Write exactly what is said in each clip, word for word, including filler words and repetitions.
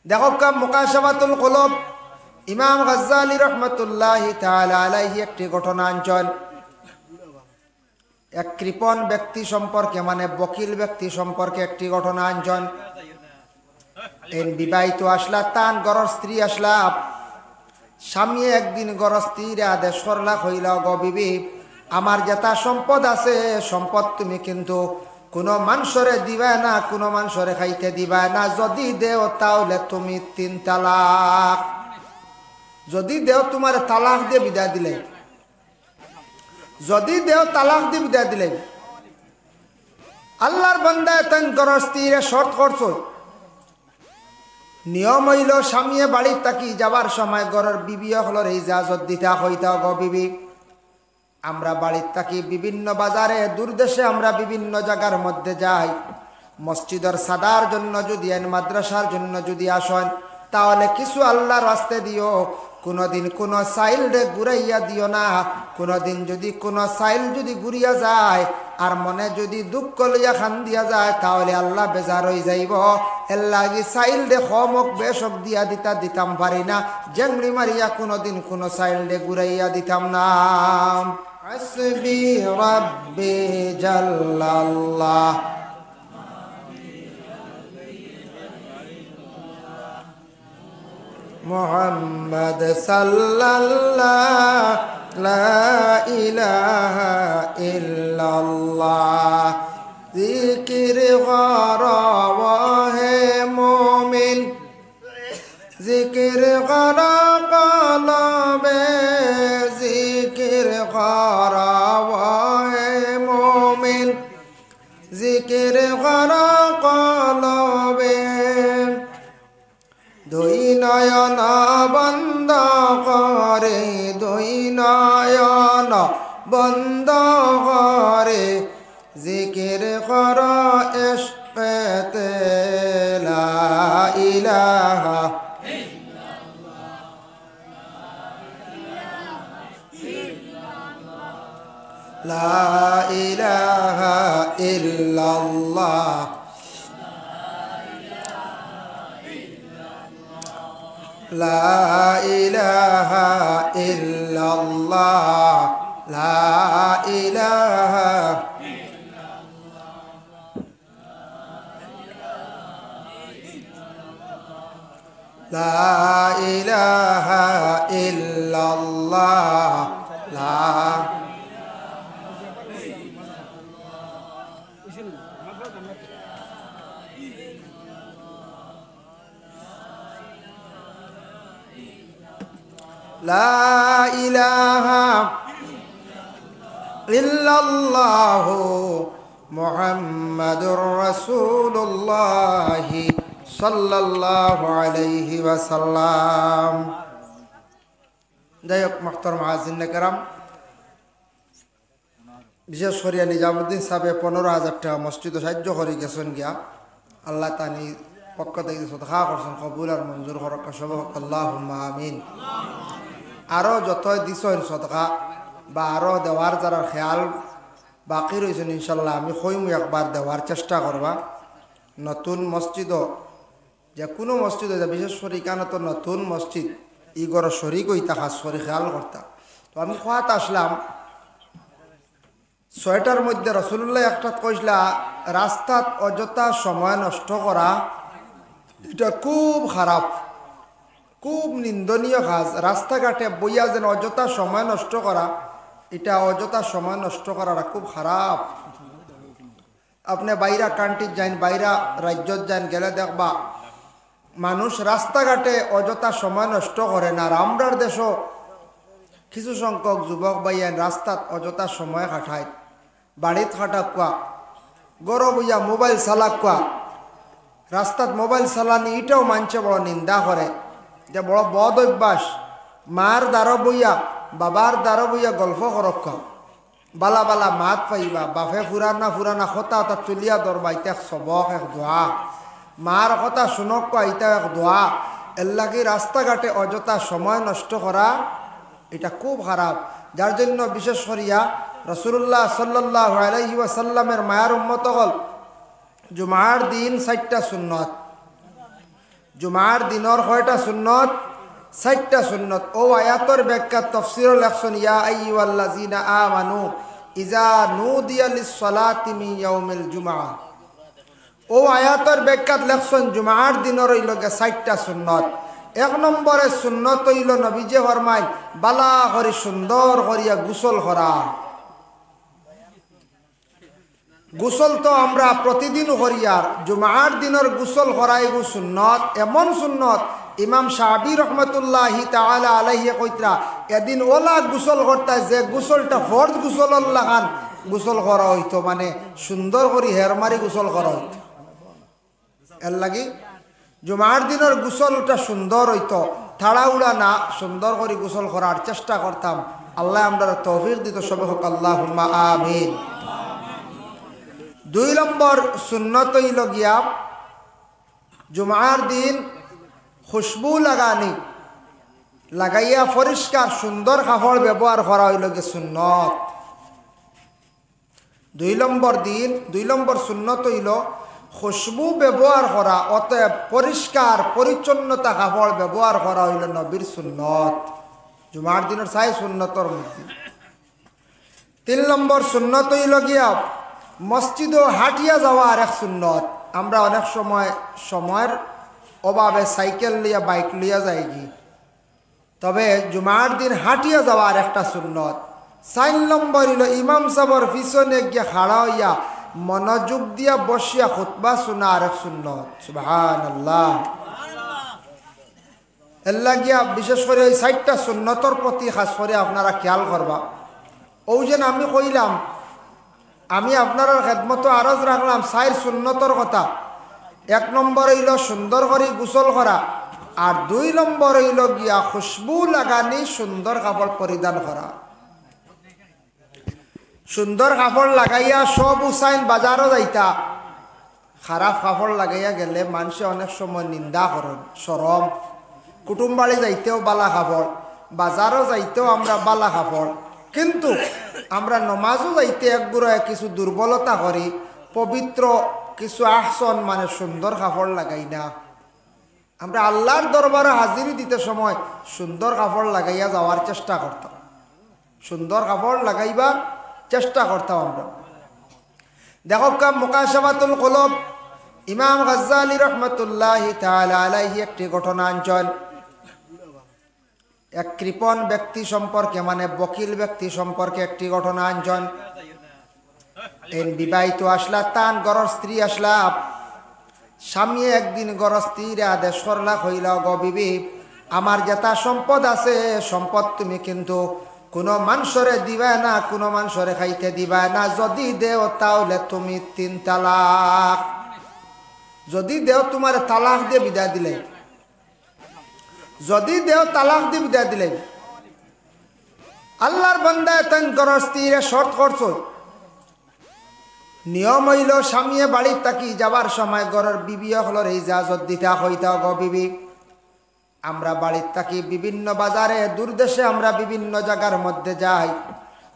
দেখউক্কা, মুকাশাফাতুল কুলুব, ইমাম গাজ্জালী রহমতুল্লাহি তাআলা আলাইহি একটি ঘটনা আনছইন। এক কৃপণ ব্যক্তি সম্পর্কে, মানে বকিল ব্যক্তি সম্পর্কে একটি ঘটনা আনছইন। এইন বিবাহিত আছলা, তান ঘরর স্ত্রী আছলা। স্বামীয়ে একদিন ঘরর স্ত্রীরে আদেশ করলা, কইলা, "গো বিবি, আমার যেতা সম্পদ আছে, সম্পদ তুমি কিন্তু কুনু মানষরে দিবায় না, কুনু মানষরে খাইতে দিবায় না। যুদি দেও, তাইলে তুমি তিন তালাক। যুদি দেও, তুমারে তালাক দিয়া বিদায় দিলাইমু। যুদি দেও, তালাক দিয়া বিদায় দিলাইমু।" আল্লার বান্দায় তান ঘরর স্ত্রীরে শর্ত করছইন। নিয়ম অইলো, স্বামীয়ে বাড়িত থাকি যাবার সময় ঘরর বিবি অকলরে ইজাজত দিতা, কইতা, "গো বিবি, আমরা বাড়িত থাকি বিভিন্ন বাজারে, দূর দেশে আমরা বিভিন্ন জাগার মধ্যে যাই। মসজিদর চাঁদার জন্য যুদি আইন, মাদ্রাসার জন্য যুদি আসইন, তাইলে কিছু আল্লার ওয়াস্তে দিও। কুনুদিন কুনু চাইলরে ঘুরাইয়া দিও না। কুনুদিন যুদি কুনু চাইল যুদি ঘুরিয়া যায়, আর মনে যুদি দুঃখ লইয়া কান্দিয়া যায়, তাইলে আল্লা বেজার অইযাইবো। এরলাগি চাইলরে কম অউক বেশ অউক দিয়া দিতা, দিতাম পারি না। জেংড়ি মারিয়া কুনুদিন কুনু চাইলরে ঘুরাইয়া দিতাম না।" حسبي ربي جل الله محمد صلى الله لا إله إلا الله ذكر غرا وهي مؤمن ذكر غرا قلبي ذكر غرا وهي مؤمن ذكر غرا قلبي দুই নয়ন বন্ধ করি, দুই নয়ন বন্ধ করি, জিকির কর ইশকেতে লা ইলাহা। لا إله إلا الله. لا إله إلا الله. لا إله. لا إله إلا الله. لا لا إله إلا الله محمد رسول الله صلى الله عليه وسلم. যাই হোক, মোহতরম হাজিরিনে কেরাম, বিশেষ করিয়া নিজামুদ্দিন সাবে পনেরো হাজার টেকা মসজিদো সাহায্য করি গেছইন গিয়া। আল্লায় তানি পক্ষ থাকি সদকা করছইন, কবুল আর মঞ্জুর করউক্কা সবে, আল্লাহুম্মা আমিন। আরো যতয় দিছইন সদকা বা আরো দেওয়ার যারার খেয়াল বাকি রইছইন, ইনশাআল্লাহ আমি কইমু একবার দেওয়ার চেষ্টা করবা। নতুন মসজিদো, যেকুনু মসজিদো, বিশেষ করি ইখানো তো নতুন মসজিদ, ই ঘরো শরিক অইতা, খাছ করি খেয়াল করতা। তো আমি কওয়াত আছলাম, ছয়টার মধ্যে রসুলুল্লায় একটাত কইছলা, রাস্তাত অযথা সময় নষ্ট করা, ইটা খুব খারাপ, খুব নিন্দনীয় কাজ। রাস্তাঘাটে বইয়া যেন অযথা সময় নষ্ট করা, ইটা অযথা সময় নষ্ট করাটা খুব খারাপ। আপনে বাইরা countryত যাইন, বাইরা রাইজ্যত যাইন, গেলে দেখবা মানুষ রাস্তাঘাটে অযথা সময় নষ্ট করে না। আর আমরার দেশো কিছু সংখ্যক যুবক ভাইয়াইন রাস্তাত অযথা সময় কাটাইন, বাড়িত কাটাউক্কা, ঘরো বইয়া mobile চালাউক্কা। রাস্তাত mobile চালানি ইটাও মানষে বড় নিন্দা করে, ইটা বড় বদ অভ্যাস। মার দারো বইয়া, বাবার দারো বইয়া গল্প করউক্কা। বালা বালা মাত পাইবা, বাফে পুরানা পুরানা কথা অতা তুলিয়া ধরবা, ইটা এক সবক, এক দোয়া। মার কথা হুনউক্কা, ইটা এক দোয়া। এরলাগি রাস্তাঘাটে অযথা সময় নষ্ট করা, ইটা খুব খারাপ। যার জন্য বিশেষ করিয়া রাসুলুল্লাহ সাল্লাল্লাহু আলাইহি ওয়াসাল্লামের মায়ার উম্মত অকল জুমার দিন চাইরটা সুন্নত, জুমার দিনর কয়টা সুন্নত? চাইরটা সুন্নত। অউ আয়াতর ব্যাখ্যাত তফসিরো লেখছইন, "ইয়া আইয়ুহাল্লাযীনা আমানু ইযা নুদিয়া লিস-সালাতি মিন ইয়াউমিল জুমআ।" অউ আয়াতর ব্যাখ্যাত লেখছইন, জুমার দিনর অইলো গিয়া চাইরটা সুন্নত। এক নম্বরে সুন্নত অইলো নবীজিয়ে ফরমাইন, বালা করি সুন্দর করিয়া গোসল করা। গোসল তো আমরা প্রতিদিন করিয়ার, জুমার দিনর গোসল করা এগু সুন্নত, এমন সুন্নত, ইমাম শাবি রহমতুল্লাহি তাআলা আলাইহি কইতরা, এদিন অলা গোসল করতা যে গোসলটা ফরজ গোসলর লাখান গোসল করা অইতো, মানে সুন্দর করি হেরমারি গোসল করা অইতো। এরলাগি জুমার দিনর গোসলটা সুন্দর অইতো, তাড়াহুড়া না, সুন্দর করি গোসল করার চেষ্টা করতাম। আল্লায় আমরারে তৌফিক দিতো, সবে কউক্কা আল্লাহুম্মা আমিন। দুই নম্বর সুন্নত অইলো গিয়া জুমার দিন খুশবু লাগানি, লাগাইয়া পরিষ্কার সুন্দর কাপড় ব্যবহার করা অইলো গিয়া সুন্নত। দুই নম্বর দিন, দুই নম্বর সুন্নত অইলো খুশবু ব্যবহার করা, অতএব পরিষ্কার পরিচ্ছন্নতা কাপড় ব্যবহার করা অইলো নবীর সুন্নত। জুমার দিনর চাইর সুন্নতর মধ্যে তিন নম্বর সুন্নত অইলো গিয়া মসজিদো হাঁটিয়া যাওয়া আরেক সুন্নত। আমরা অনেক সময় সময়র অভাবে সাইকেল লইয়া, বাইক লইয়া যাইগি, তবে জুমার দিন হাঁটিয়া যাওয়া আরেকটা সুন্নত। চাইর নম্বর অইলো ইমাম সাবর পিছনে গিয়া খাড়া অইয়া মনোযোগ দিয়া বসিয়া খুতবা শুনা আরেক সুন্নত। সুবহানাল্লাহ। এরলাগিয়া বিশেষ করি অউ চাইরটা সুন্নতর প্রতি খাস করি আপনারা খেয়াল করবা। অউ যেন আমি কইলাম, আমি আপনারার খেদমতো আরজ রাখলাম চাইর সুন্নতর কথা। এক নম্বর অইলো সুন্দর করি গোসল করা, আর দুই নম্বর অইলো গিয়া খুশবু লাগানি, সুন্দর কাপড় পরিধান করা। সুন্দর কাপড় লাগাইয়া সব উসাইন বাজারো যাইতা, খারাপ কাপড় লাগাইয়া গেলে মানষে অনেক সময় নিন্দা করইন, শরম। কুটুমবাড়ি যাইতেও বালা কাপড়, বাজারো যাইতেও আমরা বালা কাপড়, কিন্তু আমরা নমাজো যাইতে এক গুড়ায় কিছু দুর্বলতা করি, পবিত্র কিছু আহসন মানে সুন্দর কাপড় লাগাই না। আমরা আল্লার দরবারো হাজিরি দিতে সময় সুন্দর কাপড় লাগাইয়া যাওয়ার চেষ্টা করতাম, সুন্দর কাপড় লাগাইবার চেষ্টা করতাম আমরা। দেখউক্কা, মুকাশাফাতুল কুলুব, ইমাম গাজ্জালী রহমতুল্লাহি তাআলা আলাইহি একটি ঘটনা আনছইন। এক কৃপণ ব্যক্তি সম্পর্কে, মানে বকিল ব্যক্তি সম্পর্কে একটি ঘটনা আনছইন। এইন বিবাহিত আছলা, তান ঘরর স্ত্রী আছলা। স্বামীয়ে একদিন ঘরর স্ত্রীরে আদেশ করলা, কইলা, "গো বিবি, আমার যেতা সম্পদ আছে, সম্পদ তুমি কিন্তু কুনু মানষরে দিবায় না, কুনু মানষরে খাইতে দিবায় না, যুদি দেও তাইলে তুমি তিন তালাক। যুদি দেও তুমারে তালাক দিয়া বিদায় দিলে।" যুদি দেও তালাক দি বিদায় দিলে। আল্লার বান্দায় তান ঘরর স্ত্রীরে শর্ত করছইন। নিয়ম অইলো স্বামীয়ে বাড়িত থাকি যাবার সময় ঘরর বিবি অকলরে ইজাজত দিতা, কইতা, "গো বিবি, আমরা বাড়িত থাকি বিভিন্ন বাজারে, দূর দেশে আমরা বিভিন্ন জাগার মধ্যে যাই,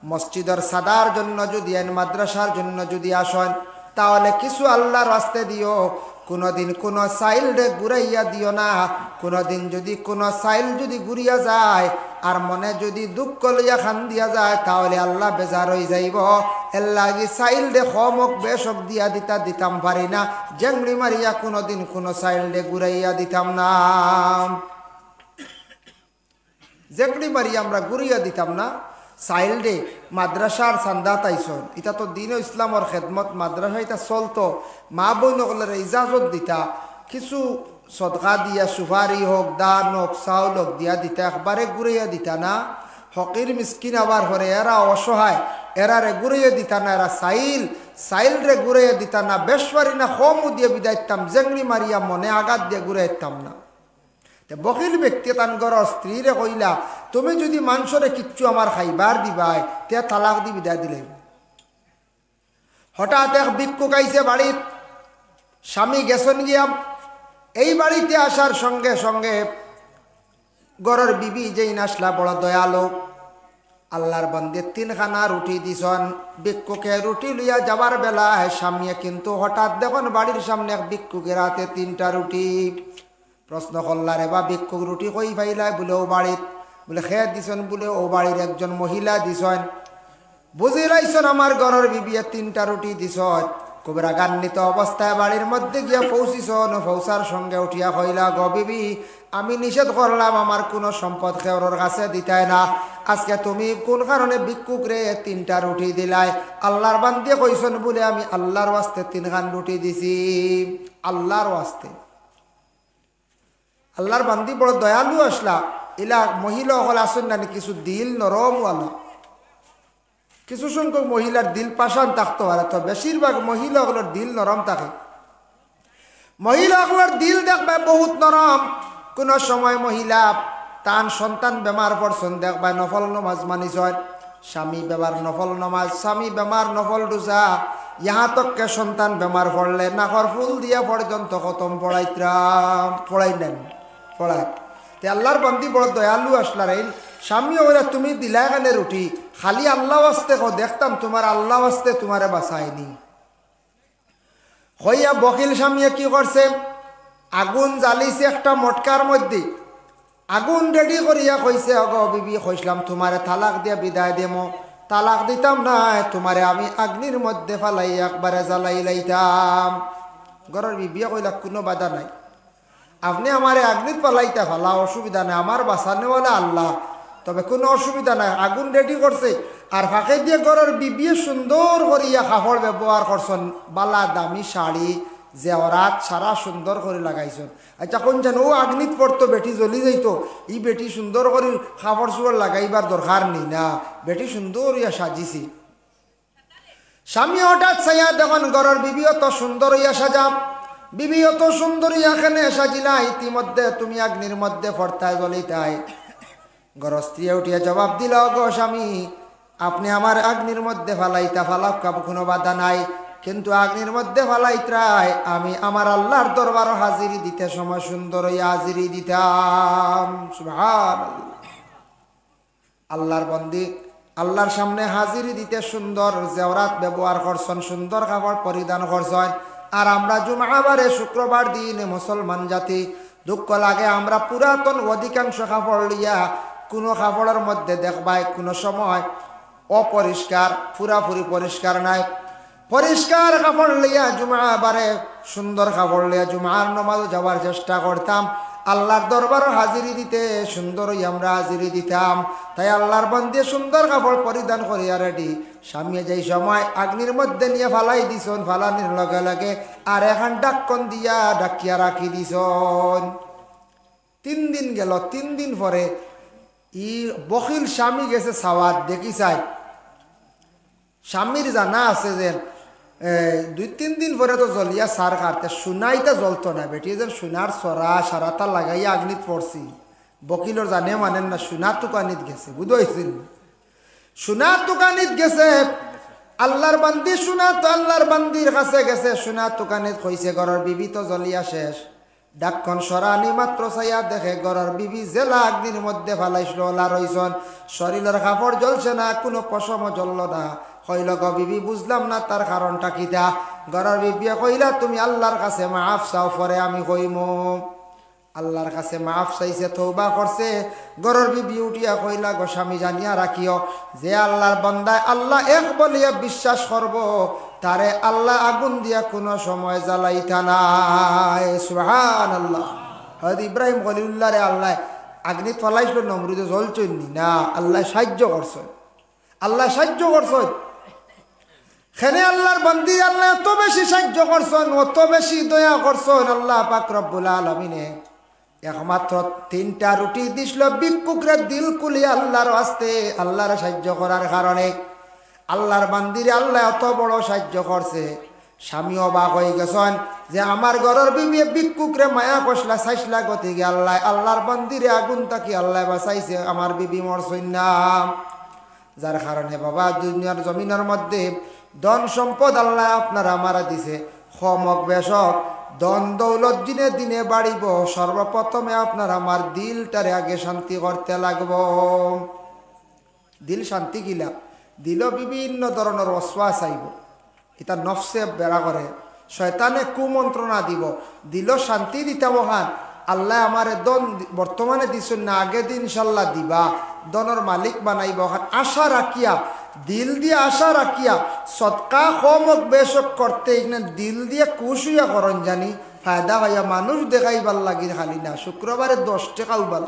মসজিদর চাঁদার জন্য যুদি আইন, মাদ্রাসার জন্য যুদি আসইন, তাইলে কিছু আল্লার ওয়াস্তে দিও, কুনুদিন কুনু চাইলরে ঘুরাইয়া দিও না। কুনুদিন যুদি কুনু চাইল যুদি ঘুরিয়া যায়, আর মনে যুদি দুঃখ লইয়া কান্দিয়া যায়, তাইলে আল্লা বেজার অইযাইবো। এরলাগি চাইলরে কম অউক বেশ অউক দিয়া দিতা, দিতাম পারি না। জেংড়ি মারিয়া কুনুদিন কুনু চাইলরে ঘুরাইয়া দিতাম না।" জেংড়ি মারি আমরা ঘুরাইয়া দিতাম না। চাইলরে মাদ্রাসার চান্দাত আইছইন, ইতা তো দ্বীনে ইসলামর খেদমত, মাদ্রাসা ইতা চলতো, মা-বইন অকলরে ইজাজত দিতা, কিছু সদকা দিয়া, সুপারি অউক, ধান অউক, চাউল অউক দিয়া দিতা, একবারে ঘুরাইয়া দিতা না। ফকির মিসকিন আবার হরে, এরা অসহায়, এরারে ঘুরাইয়া দিতা না, এরা চাইল, চাইলরে ঘুরাইয়া দিতা না, বেশ পারি না, কমও দিয়া বিদায় দিতাম, জেংড়ি মারিয়া মনে আঘাত দিয়া ঘুরাইয়া দিতাম না। তে বকিল ব্যক্তিয়ে তান ঘরর স্ত্রীরে কইলা, "তুমি যুদি মানষরে কিচ্ছু আমার খাইবার দিবায়, তে তালাক দি বিদায় দিলাইমু।" হঠাৎ এক ভিক্ষুক আইছে বাড়িত, স্বামী গেছইন গিয়া। এই বাড়িতে আসার সঙ্গে সঙ্গে ঘরর বিবি যেইন আছলা বড় দয়ালু, আল্লার বান্দায় তিনখানা রুটি দিছইন। ভিক্ষুকে রুটি লইয়া যাবার বেলায় স্বামীয়ে কিন্তু হঠাৎ দেখইন বাড়ির সামনে এক ভিক্ষুকের আতে তিনটা রুটি। প্রশ্ন করলা, "রে বা ভিক্ষুক, রুটি কই পাইলায়?" বুলে, "অউ বাড়িত।" বুলে, "কে দিছইন?" বুলে, "অউ বাড়ির একজন মহিলা দিছইন।" বুঝিলাইছইন, আমার ঘরর বিবিয়ে তিনটা রুটি দিছইন। খুব রাগান্বিত অবস্থায় বাড়ির মধ্যে গিয়া পৌঁছিছইন, পৌঁছার সঙ্গে উঠিয়া কইলা, "গো বিবি, আমি নিষেধ করলাম আমার কুনু সম্পদ কেউরর কাছে দিতায় না। আজকে তুমি কুন কারণে ভিক্ষুকরে তিনটা রুটি দিলায়?" আল্লার বান্দিয়ে কইছইন বুলে, "আমি আল্লার ওয়াস্তে তিনখান রুটি দিছি, আল্লার ওয়াস্তে।" আল্লার বান্দি বড় দয়ালু আছলা। ইলা মহিলা অকল আছইন না নি, কিছু দিল নরমওয়ালা। কিছু সংখ্যক মহিলার দিল পাষাণ থাকতো পারে, তো বেশিরভাগ মহিলা অকলর দিল নরম থাকে। মহিলা অকলর দিল দেখবায় বহুত নরম। কুনু সময় মহিলা তান সন্তান বেমার পড়ছইন, দেখবায় নফল নমাজ মানিছইন, স্বামী বেমার নফল নমাজ, স্বামী বেমার নফল রোজা, ইহাঁ তককে সন্তান বেমার পড়লে নাকর ফুল দিয়া পর্যন্ত খতম পড়াইতরা, পড়াইন না নি, পড়াইন। তে আল্লার বান্দি বড় দয়ালু আছলা রে, স্বামীয়ে কইলা, "তুমি দিলায় কেনে রুটি? খালি আল্লা ওয়াস্তে কও, দেখতাম তুমার আল্লা ওয়াস্তে তুমারে বাঁচায় নি।" কইয়া বখিল স্বামীয়ে কি করছে? আগুন জ্বালিছে একটা মটকার মধ্যে, আগুন ready করিয়া কইছে, "ওগো বিবি, কইছলাম তুমারে তালাক দিয়া বিদায় দেমু, তালাক দিতাম নায়, তুমারে আমি আগ্নির মধ্যে ফালাই একবারে জ্বালাইলাইতাম।" ঘরর বিবিয়ে কইলা, "কুনু বাধা নাই, আপনে আমারে আগ্নিত ফালাইতা ফালাও, অসুবিধা নাই, আমার বাঁচানেওয়ালা আল্লা, তবে কুনু অসুবিধা নাই।" আগুন ready করছে, আর ফাঁকে দিয়া ঘরর বিবিয়ে সুন্দর করিয়া কাপড় ব্যবহার করছইন, বালা দামি শাড়ি, জেওরাত সারা সুন্দর করি লাগাইছইন। আচ্ছা, কইন যেন অউ আগ্নিত পড়তো, বেটি জ্বলি যাইতো, ই বেটি সুন্দর করি কাপড় চোপড় লাগাইবার দরকার নি না, বেটি সুন্দর অইয়া সাজিছে। স্বামী হঠাৎ চাইয়া দেখইন ঘরর বিবি অত সুন্দর অইয়া সাজা, বিবি অত সুন্দর অইয়া কেনে সাজিলা, ইতিমধ্যে তুমি আগ্নির মধ্যে পড়তায় জ্বলিতায়। ঘরর স্ত্রীয়ে উঠিয়া জবাব দিলা, "ওগো স্বামী, আপনে আমারে আগ্নির মধ্যে ফালাইতা ফালাউক্কা, কুনু বাধা নাই, কিন্তু আগ্নির মধ্যে ফালাইতরায় আমি আমার আল্লার দরবারো হাজিরি দিতে সময় সুন্দর অইয়া হাজিরি দিতাম।" সুবহানাল্লাহ। আল্লার বান্দি আল্লার সামনে হাজিরি দিতে সুন্দর জেওরাত ব্যবহার করছইন, সুন্দর কাপড় পরিধান করছইন। আর আমরা জুমাবারে, শুক্রবার দিনে মুসলমান জাতি দুঃখ লাগে, আমরা পুরাতন অধিকাংশ কাপড় লইয়া কুনু কাপড়র মধ্যে দেখবায় কুনু সময় অপরিষ্কার, পুরাপুরি পরিষ্কার নাই। পরিষ্কার কাপড় লইয়া জুমাবারে, সুন্দর কাপড় লইয়া জুমার নমাজো যাওয়ার চেষ্টা করতাম, আল্লার দরবারো হাজিরি দিতে সুন্দর অইয়া আমরা হাজিরি দিতাম। তাই আল্লার বান্দিয়ে সুন্দর কাপড় পরিধান করিয়া ready, স্বামীয়ে যেই সময় আগ্নির মধ্যে নিয়া ফালাই দিছইন, ফালানির লগে লগে আরেকখান ঢাকন দিয়া ঢাকিয়া রাখি দিছইন। তিন দিন গেল, তিন দিন পরে ই বখিল স্বামী গেছে চাওয়াত, দেখি চাই স্বামীর জানা আছে যে, এ, দুই তিন দিন পরে তো জ্বলিয়া ছারখার, তে সোনা ইতা জ্বলতো না, বেটিয়ে যেন সোনার ছড়া সারাতা লাগাইয়া আগ্নিত পড়ছে। বখিলর জানে মানের না, সোনা তুকানিত গেছে, বুঝ অইছেনি? সোনা তুকানিত গেছে, আল্লার বান্দি সোনা তো আল্লার বান্দির কাছে গেছে, সোনা তুকানিত কইছে, "ঘরর বিবি তো জ্বলিয়া শেষ।" ঢাকন সরানি মাত্র চাইয়া দেখে ঘরর বিবি যেলা আগ্নির মধ্যে ফালাইছলো, অলা রইছইন। শরীলর কাপড় জ্বলছে না, কুনু পশমও জ্বললো না। কইলো, "গো বিবি, বুঝলাম না তার কারণটা কিতা?" ঘরর বিবিয়ে কইলা, "তুমি আল্লার কাছে মাফ চাও, পরে আমি কইমু।" আল্লার কাছে মাফ চাইছে, তওবা করছে। ঘরর বিবি উঠিয়া কইলা, "গো স্বামী, জানিয়া রাখিও, যে আল্লার বান্দায় আল্লা এক বলিয়া বিশ্বাস করবো, তারে আল্লায় আগুন দিয়া কুনু সময় জ্বালাইতা নায়।" সুবহানাল্লাহ। হযরত ইব্রাহিম খলিলুল্লাহরে আল্লায় আগ্নিত ফালাইছলো, নমরুদে জ্বলছইন নি? না, আল্লায় সাইয্য করছইন, আল্লায় সাইয্য করছইন। কেনে আল্লার বান্দিরে আল্লায় অত বেশি সাইয্য করছইন, অত বেশি দয়া করছইন আল্লা পাক রব্বুল আলামিনে। একমাত্র তিনটা রুটি দিছলো ভিক্ষুকরে দিল খুলিয়া আল্লার ওয়াস্তে, আল্লারে সাইয্য করার কারণে। আল্লার বান্দিরে আল্লায় অত বড় সাইয্য করছে, স্বামী অবাক অইগেছইন যে আমার ঘরর বিবিয়ে ভিক্ষুকরে মায়া করছলা, চাইছলা গতিকে আল্লায়, আল্লার বান্দিরে আগুন থাকি আল্লায় বাঁচাইছে, আমার বিবি মরছইন না। যার কারণে বাবা দুনিয়ার জমিনর মধ্যে ধন সম্পদ আল্লায় আপনার আমারে দিছে, কম অউক বেশ অউক, ধন দৌলত দিনে দিনে বাড়িবো। সর্বপ্রথমে আপনার আমার দিলটারে আগে শান্তি করতে লাগবো। দিল শান্তি কিলা? দিলো বিভিন্ন ধরনর ওয়াসওয়াসা আইবো, ইতা নফসে বেড়া করে, শয়তানে কুমন্ত্রণা দিবো। দিলো শান্তি দিতাম অখান, আল্লায় আমারে ধন দি-, বর্তমানে দিছইন না, আগে দি ইনশাল্লাহ দিবা, ধনর মালিক বানাইবা, অখান আশা রাখিয়া, দিল দিয়া আশা রাখিয়া, সদকা কম অউক বেশ অউক করতে, ইখান দিল দিয়া খুশ অইয়া করইন জানি, ফায়দা অইয়া মানুষ দেখাইবার লাগি খালি না। শুক্রবারে দশ টেকাউ বালা,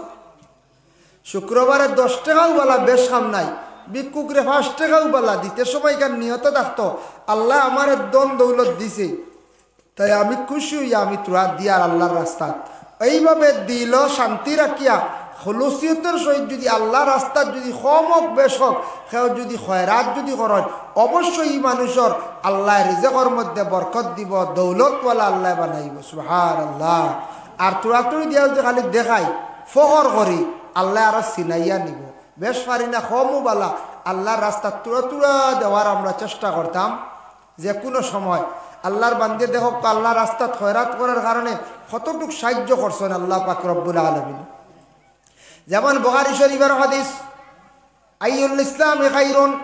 শুক্রবারে দশ টেকাউ বালা, বেশ কাম নাই, ভিক্ষুকরে পাঁচ টেকাউ বালা, দিতে সময় ইখান নিয়ত থাকতো, আল্লায় আমারে ধন দৌলত দিছে, তাই আমি খুশি অইয়া আমি থুড়া দিয়ার আল্লার রাস্তাত। এইভাবে দিলো শান্তি রাখিয়া খুলুসিয়তর সহিত যুদি আল্লার রাস্তাত যুদি কম অউক বেশ অউক, কেউ যুদি খয়রাত যুদি করইন, অবশ্যই ই মানুষর আল্লায় রিজেকর মধ্যে বরকত দিবো, দৌলতওয়ালা আল্লায় বানাইবো। সুবহানাল্লাহ। আর থুড়া থুড়ি দিয়া যুদি খালি দেখাই, ফখর করি, আল্লায় আরো চিনাইয়া নিবো। বেশ পারি না, কমউ বালা, আল্লার রাস্তাত থুড়া থুড়া দেওয়ার আমরা চেষ্টা করতাম। যে কুনু সময় আল্লার বান্দায় দেখউক্কা, আল্লার রাস্তাত খয়রাত করার কারণে কতটুক সাহায্য করছইন আল্লাহ পাক রব্বুল আলামিন। যেমন বুখারী শরীফর হাদিস, আইয়ুল ইসলামি খাইরুন,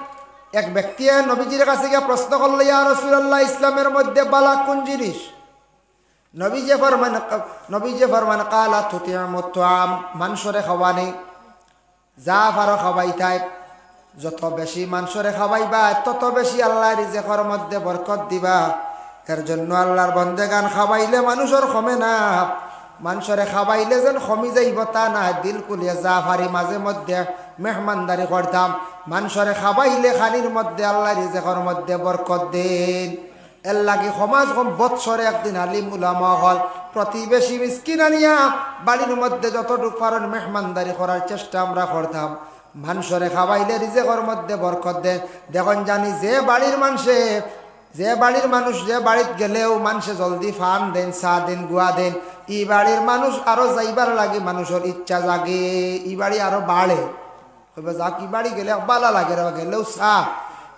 এক ব্যক্তিয়ে নবীজির কাছে গিয়া প্রশ্ন করলো, "ইয়া রাসূলুল্লাহ, ইসলামের মধ্যে বালা কুন জিনিস?" নবীজি ফরমান, নবীজি ফরমান, "কালা তুতিমুত তাআম, মানষরে খাওয়ানি।" যা পারো খাওয়াইতায়, যত বেশি মানষরে খাওয়াইবা, তত বেশি আল্লায় রিজেকর মধ্যে বরকত দিবা। এর জন্য আল্লার বন্দেগান খাওয়াইলে মানুষর কমে না, মানষরে খাওয়াইলে যেন কমি যাইবো তা না, দিল খুলিয়া যা পারি মাঝে মধ্যে মেহমানদারি করতাম। মানষরে খাওয়াইলে খানির মধ্যে আল্লায় রিজেকর মধ্যে বরকত দেইন। এর লাগি কমসে কম বৎসরে একদিন আলিম উলামা অকল, প্রতিবেশী মিসকিন আনিয়া বাড়ির মধ্যে যতটুক পারইন মেহমানদারি করার চেষ্টা আমরা করতাম। মানষরে খাওয়াইলে রিজেকর মধ্যে বরকত দেইন। দেখইন জানি যে বাড়ির মানষে, যে বাড়ির মানুষ যে বাড়িত গেলেউ মানষে জলদি পান দেইন, চা দেইন, গুয়া দেইন, ই বাড়ির মানুষ আরো যাইবার লাগি মানুষর ইচ্ছা জাগে, ই বাড়ি আরো বাড়ে। কইবা, "যাউক, ই বাড়ি গেলে বালা লাগে রে, গেলেউ চা,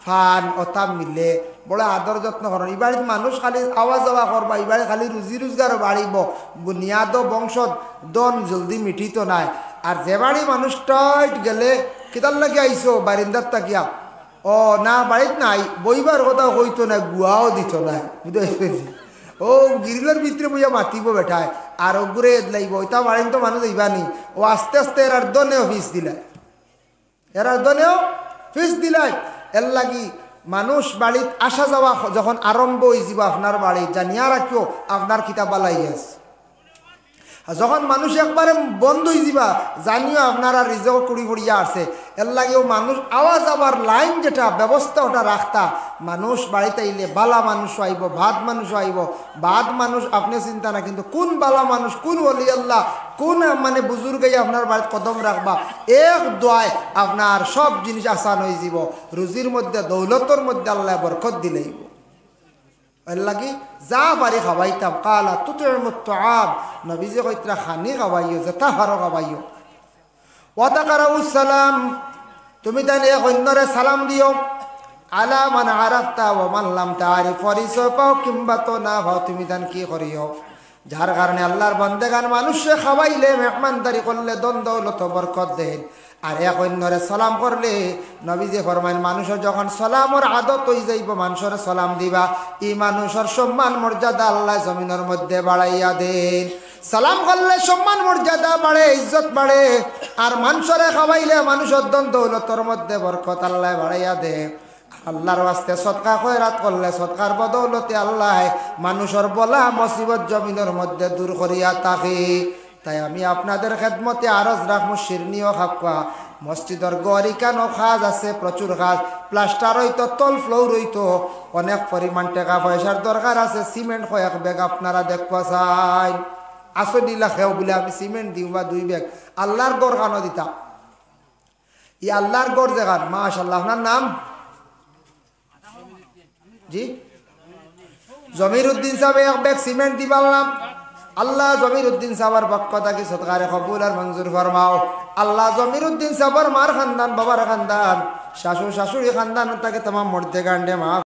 পান, অতা মিলে, বড় আদর যত্ন করইন। ই বাড়িত মানুষ খালি আওয়া যাওয়া করবা, ই বাড়ি খালি রুজি রোজগারও বাড়িবো, বুনিয়াদও বংশত ধন জলদি মিটিতো নায়।" আর যে বাড়ি মানুষ টাইট গেলে, "কিতার লাগি আইছো?" বারিন্দাত থাকিয়া, "ও না, বাড়িত নাই, বইবার কথাও কইতো নায়, গুয়াও দিতো নায়।" বুঝতে পারছি? ও গিরিলর ভিতরে বইয়া মাতিবো বেটায়, আর অগুরে এদলাইবো, ইতা বাড়িত তো মানুষ যাইবা নি। ও আস্তে আস্তে এরার ধনেও ফিস দিলায়। এরার ধনেও ফিস দিলায়। এর লাগি মানুষ বাড়িত আসা যাওয়া যখন আরম্ভ অইযিবো আপনার বাড়িত, জানিয়া রাখিও আপনার কিতা বালাই আছে। আর যখন মানুষ একবারে বন্ধ অইযিবা, জানিও আপনার আর রিজেকর কুড়ি পড়িয়া আছে। এর লাগি অউ মানুষ আওয়া যাওয়ার লাইন যেটা, ব্যবস্থা ওটা রাখতা। মানুষ বাড়িত আইলে বালা মানুষও আইবো, বাদ মানুষও আইবো, বাদ মানুষ আপনে চিন্তা না, কিন্তু কুন বালা মানুষ, কুন ওলি আল্লাহ, কুন মানে বুজুর্গ আইয়া আপনার বাড়িত কদম রাখবা, এক দোয়ায় আপনার সব জিনিস আসান অইযিবো। রুজির মধ্যে, দৌলতর মধ্যে আল্লায় বরকত দিলাইবো। এর লাগি যা পারি খাওয়াইতাম। কালা তুতিমুত তাআম, নবীজি কইতরা খানি খাওয়াইও, যেতা পারো খাওয়াইও। ওয়া তাকরাউস সালাম, তুমি তাইন এক অইন্যরে সালাম দিও। আলা মান আরাফতা ওয়া মান লাম তারিফ, পরিচয় পাও কিংবা তো না পাও, তুমি তাইন কি করিও? যার কারণে আল্লার বন্দেগান মানুষরে খাওয়াইলে, মেহমানদারি করলে, ধন দৌলত বরকত দেইন। আর এক অইন্যরে সালাম করলে, নবীজি ফরমাইন, মানুষর যখন সালামর আদত অইযাইবো, মানষরে সালাম দিবা, ই মানুষর সম্মান মর্যাদা আল্লায় জমিনর মধ্যে বাড়াইয়া দেইন। সালাম করলে সম্মান মর্যাদা বাড়ে, ইজ্জত বাড়ে। আর মানষরে খাওয়াইলে মানুষর ধন দৌলতর মধ্যে বরকত আল্লায় বাড়াইয়া দেইন। আল্লার ওয়াস্তে সদকা খয়রাত করলে সদকার বদৌলতে আল্লায় মানুষর বালা মুসিবত জমিনর মধ্যে দূর করিয়া থাকে। তাই আমি আপনাদের খেদমতে আরজ রাখমু, শিরনিও খাক্কা, মসজিদর ঘর ইখানো কাজ আছে, প্রচুর কাজ, plaster অইতো, তল floor অইতো, অনেক পরিমাণ টেকা পয়সার দরকার আছে, সিমেন্ট কয়েক ব্যাগ আপনারা দেখবা চাইন। আসো দিলা খেও বুলে আমি সিমেন্ট দিমু বা দুই ব্যাগ, আল্লার ঘর খানো দিতা। ই আল্লার ঘর যেখান, মাশাআল্লাহ, আপনার নাম? জি? জমির উদ্দিন সাবে এক ব্যাগ সিমেন্ট দিবারলাম। আল্লাহ জমির উদ্দিন সাবর পক্ষ থাকি সদকারে কবুল আর মঞ্জুর ফরমাও। আল্লাহ জমির উদ্দিন সাবর মার খান্দান, বাবার খান্দান, শাশু শাশুড়ি খান্দান থাকি তামাম মুর্দেগানরে মাফ